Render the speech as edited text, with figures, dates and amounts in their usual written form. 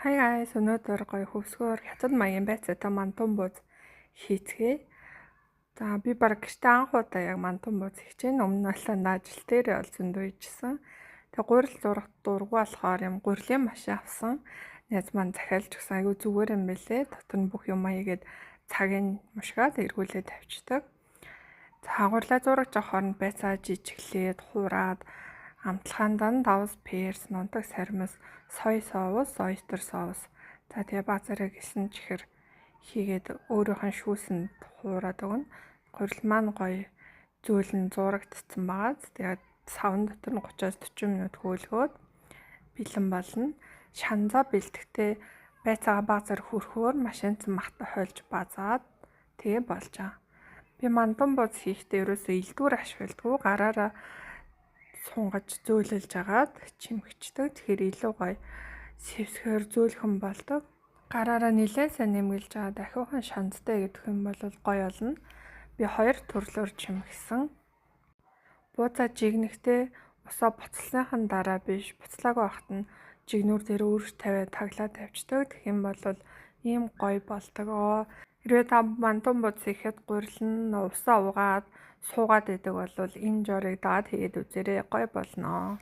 Hi guys, өнөөдөр гоё хөвсгөр хятад маягийн байцаатай мантун бууз хийцгээе. За, би баг гэртээ анх удаа яг мантун бууз хийж байна. Өмнө нь бол ажил дээр бол зөндөө хийжсэн. Тэгээ гурил зурах дургу болохоор юм гурилын машин авсан. Найз маань захиалж өгсөн, айгүй зүгээр юм бэлээ. Дотор нь бүх юм хийгээд цагийг мушгаад эргүүлээд тавьчихдаг. За, гурилаа зураг явах хооронд байцаа жижиглээд хуураад амталгаанд нь давс, перс, нунтаг сармис, соя соус, oyster sauce. За, тэгээ баг зэрэг элсэн чихэр хийгээд өөрийнх нь шүүсэнд хуураад өгнө. Гурил маань гоё зөөлөн зуурагдсан байгаа. Тэгээд савн дотор нь 30-аас 40 минут хөөлгөөд бэлэн болно. Шанзаа бэлтгэхдээ байцаагаа баг зэрэг хөрхөөр машинцсан махтай хойлж базаад тэгээ болж байгаа. Би мантун бууз хийхдээ ерөөсөө элдвэр ашигладаггүй, гараараа сунгаж зөөлөж агаад чимхчихдэг. Тэгэхээр илүү гоё сэвсгээр зөөлхөн болдог. Гараараа нэлээд сайн нэмгэлж байгаа дахиухан шандтай гэдэг юм бол гоё болно. Би хоёр төрлөөр чимхсэн. Буузаа жигнэхдээ усаа буцалсныхан дараа биш, буцлаагүй байхад нь жигнүүр дээр өрж тавиад таглаад тавьчихдаг. Тэгэх юм бол ийм гоё болдог. Хэрвээ та мантун бууз хийхэд гурил нь усаа угаад суугаад идэг бол энэ жорыг дагаад хийгээд үзээрэй, гоё болно.